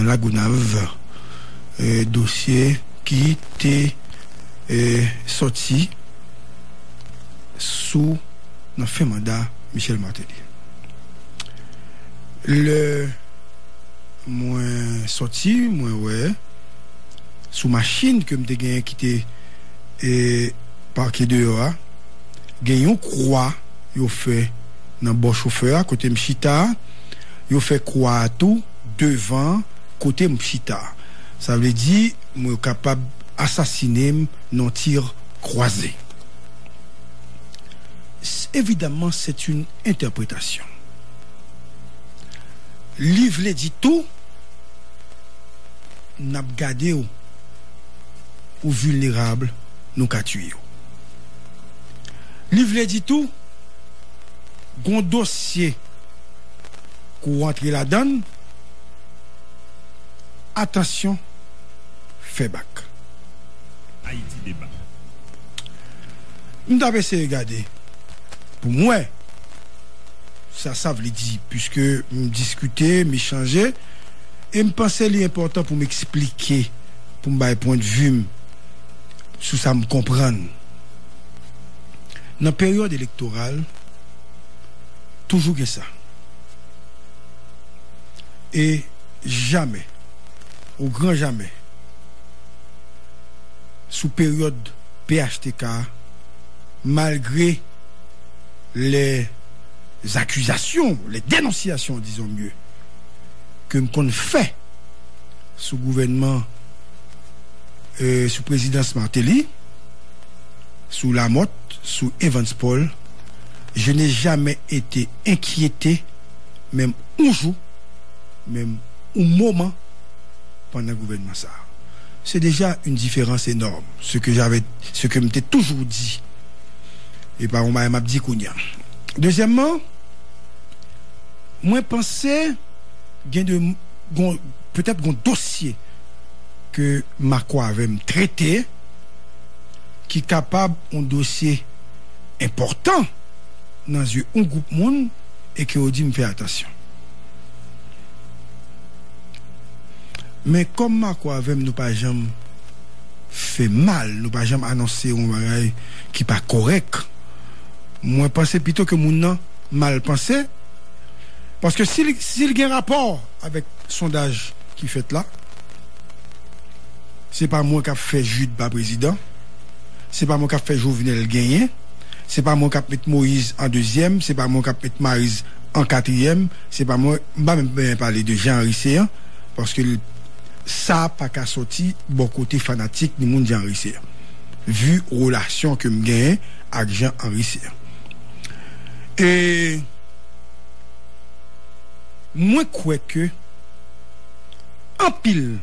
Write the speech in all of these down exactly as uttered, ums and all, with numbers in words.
Lagonav, eh, dosye ki te, eh, sòti sou, nan fen manda Michel Martelly. Lè mwen sòti, mwen wè sou machin ke m te genyen ki te, eh, pake deyò a, gen yon kwa yo fè nan bò chofè a, kote m chita a, yo fè kwa a tou devan kote m chita a. Sa vle di, mwen kapab asasinen m nan yon tir kwaze. S-, évidemment, c'est une interprétation. Li vle di tou, n ap gade w, ou vilnerab, nou ka tiye w. Li vle di tou, gon dosye kou w antre ladan l, atansyon, fè bak. Ayiti Deba. M t ap eseye gade pou m wè sa sa vle di, piske m diskite, m echanje, e m panse li enpòtan pou m eksplike, pou m bay pwendvi m sou sa m konprann. Nan peryòd elektoral, toujou gen sa. E jamè, o gran jamè, sou peryòd P H T K a, malgre les accusations, les dénonciations, disons mieux, ke m konn fè sou gouvènman, euh, sou prezidans Martelly, sou Lamothe, sou Evans Paul, je n'ai jamais été inquiété, menm yon jou, menm yon moman pandan gouvènman sa a. C'est déjà une différence énorme, ce que j'avais, ce que m te toujou di. E pa yon bagay m ap di kounye a. Dezyèmman, mwen panse gen de, gon, petèt gon dosye ke Marco avè m trete, ki kapab yon dosye enpòtan nan zye yon gwoup moun e ke yo di m fè atansyon. Men kòm Marco avè m, nou pa janm fè mal, nou pa janm anonse yon bagay ki pa kòrèk, mwen panse pito ke moun nan mal panse, paske si l, si l gen rapò avèk sondaj ki fèt la, se pa mwen k ap fè Jude pa prezidan, se pa mwen k ap fè Jovenel genyen, se pa mwen k ap met Moïse an dezyèm, se pa mwen k ap met Mariz an katriyèm, se pa mwen, m pa menm bezwen pale de Jean Henry Céant, paske l, sa pa ka sòti bò kote fanatik ni moun Jean Henry Céant, vi relasyon ke m genyen ak Jean Henry Céant. E mwen kwè ke anpil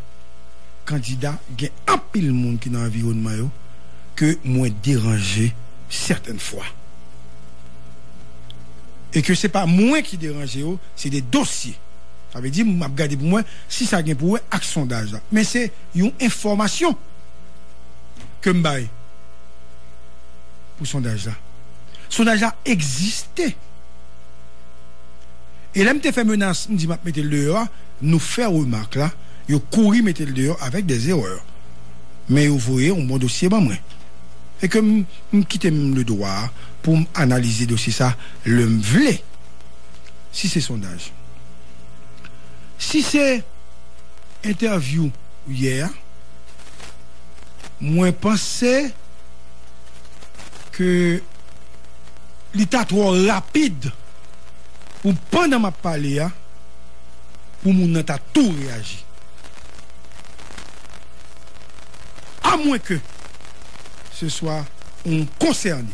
kandida, gen anpil moun ki nan anviwònman yo ke mwen deranje sètèn fwa. E ke se pa mwen ki deranje yo, se de dosye. Sa vle di, m ap gade pou mwen si sa gen pou wè ak sondaj la. Men se yon enfòmasyon ke m bay pou sondaj la. Sondaj la egziste. E lè m te fè menas, m di m ap mete l deyò a, nou fè remak la, yo kouri mete l deyò avèk dè erè. Men yo voye yon bon dosye ban mwen. E ke m, m kite m le dwa pou m analize dosye sa lè m vle. Si se sondaj. Si se entèvyou yè a, mwen panse ke li ta twò rapid pou pandan m ap pale a, pou moun nan ta tou reyaji. Amwenke se swa yon konsène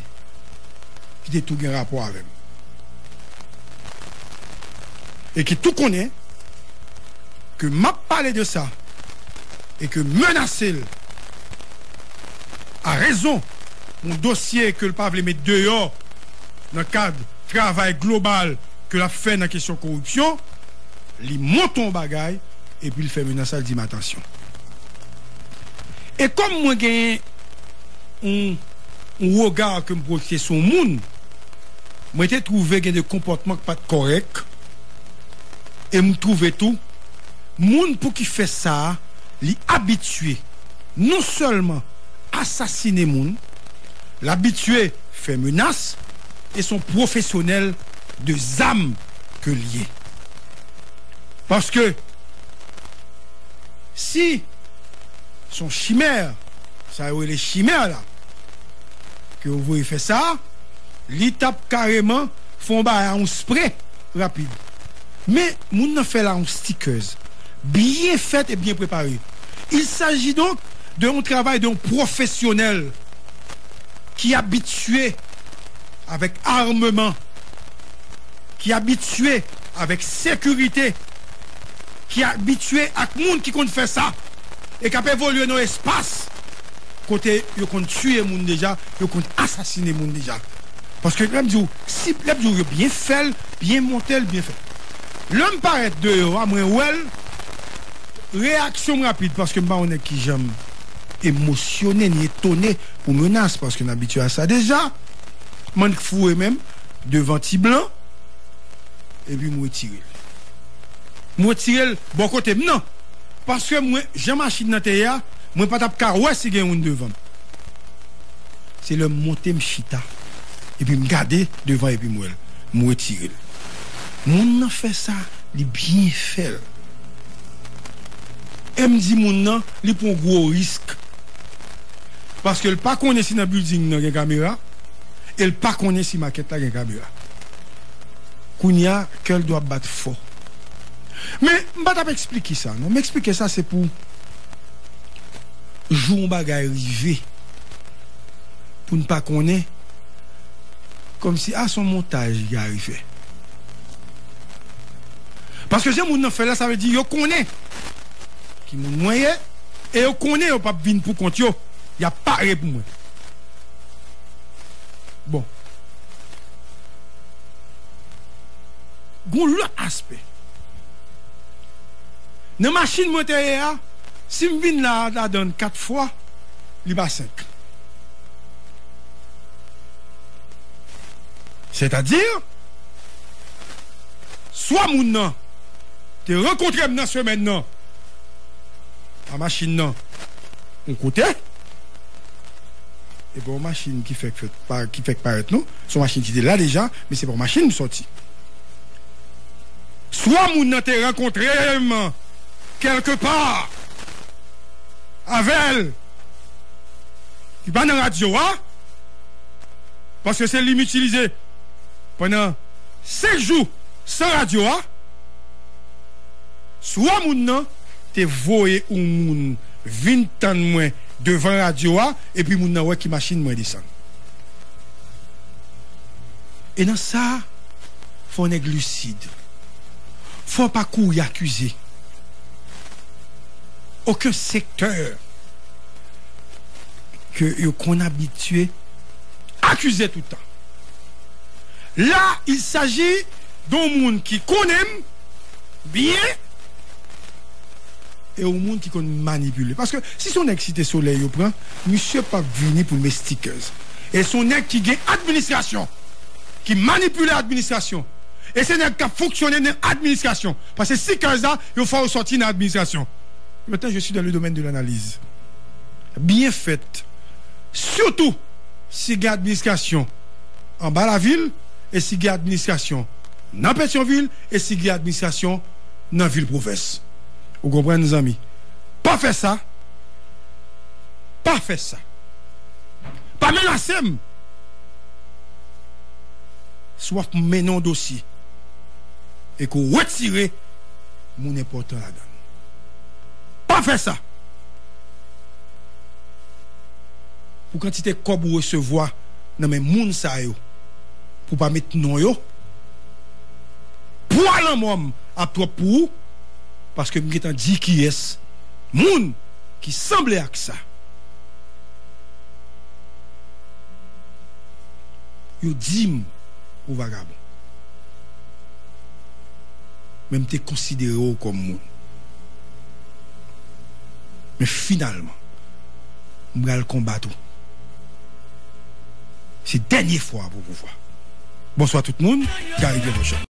ki te tou gen rapò avè m. E ki tou konnen ke m ap pale de sa e ke menase l a rezon pou yon dosye ke l pa vle met deyò nan kad travay global ke l ap fè nan kesyon koripsyon, li monte yon bagay epi l fè menas la, l di m atansyon. E kòm mwen gen yon, yon rega ke m pwojekte sou yon moun, mwen te twouve gen de konpòtman k pa t kòrèk, e m twouve tou Moun pou ki fè sa a, li abitye non sèlman asasinen moun, l abitye fè menas, e se yon pwofesyonèl de zam ke l ye. Paske si se yon chimè, sa yo rele chimè la, ke yo voye fè sa, li t ap kareman fè yon bagay a yon spre rapid. Men, moun nan fè la yon stickers, byen fèt e byen prepare. Il s'agit donc de yon travay de yon pwofesyonèl ki abitye avèk armeman, ki abitye avèk sekirite, ki abitye ak moun ki konn fè sa, e k ap evolye nan espas kote yo konn tiye moun deja, yo konn asasinen moun deja. Paske lè m di w, si, lè m di w yo byen fè l, byen monte l, byen fè l. Lè m parèt deyò a, mwen wè l, reyaksyon m rapid, paske m pa yon nèg ki janm emosyonnen ni etone pou menas, paske n abitye a sa deja. M annik foure men m devan ti blan, epi m retire l. M retire l bò kote m nan. Paske mwen, jan machin nan te ye a, mwen pa t ap ka wè si gen youn devan m. Se lè m monte, m chita, epi m gade devan, epi m wè l. M retire l. Moun nan fè sa, li byen fè l. E m di moun nan, li pran yon gwo risk. Paske l pa konnen si nan bilding nan gen kamera, e l pa konnen si makèt la gen kamera. Kounye a, kè l dwe ap bat fò. Men, m pa t ap eksplike sa, non. M eksplike sa, se pou jou yon bagay rive, pou n pa konnen, kòmsi, a, se yon montaj Gary fè. Paske jan moun nan fè la, sa vle di yo konnen ki moun mwen ye, e yo konnen yo p ap vin pou kont yo, y ap pare pou mwen. Bon. Gon lòt aspè. Nan machin mwen te ye a, si m vin la, ladan l kat fwa, li pa senk. Sètadi, swa moun nan te rankontre m nan semèn nan a machin nan yon kote, e pa yon machin ki fèk fèt, pa, ki fèk parèt, non. Se yon machin ki te la deja, men se pa yon machin m sòti. Swa moun nan te rankontre m kèlke pa avè l, ki pa nan radyo a, paske se li m itilize pandan senk jou san radyo a, swa moun nan te voye yon moun vin tann mwen devan radyo a, epi moun nan wè ki machin mwen desann. E nan sa, fò nèg lisid. Fò pa kouri akize. Okenn sektè ke yo konn abitye akize toutan. La, il s'agit de yon moun ki konnen m byen e yon moun ki konn manipile. Paske si se yon nèg Site Solèy yo pran, misye p ap vini pou l met stickers. E se yon nèg ki gen administrasyon, ki manipile administrasyon. E se nèg k ap fonksyone nan administrasyon. Paske stickers la, yo fè yo sòti nan administrasyon. Maintenant, je suis dans le domaine de l'analyse. Byen fèt. Sitou, si gen administrasyon anba lavil, e si gen administrasyon nan Petyonvil, e si gen administrasyon nan vil pwovens. Ou konprann, zanmi? Pa fè sa. Pa fè sa. Pa menase m. Si w ap mennen yon dosye e ke w retire moun enpòtan ladan l. Pa fè sa. Pou kantite kòb ou resevwa nan men moun sa yo, pou w pa met non yo, pwa lanmò m ap twòp pou ou, paske m gentan di kiyès moun ki sanble ak sa. Yo di m ou vagabon. Men m te konsidere w kòm moun. Men finalman, m pral konbat ou. Se dènye fwa pou pouvwa. Bonswa tout moun, Gary Pierre Rochon.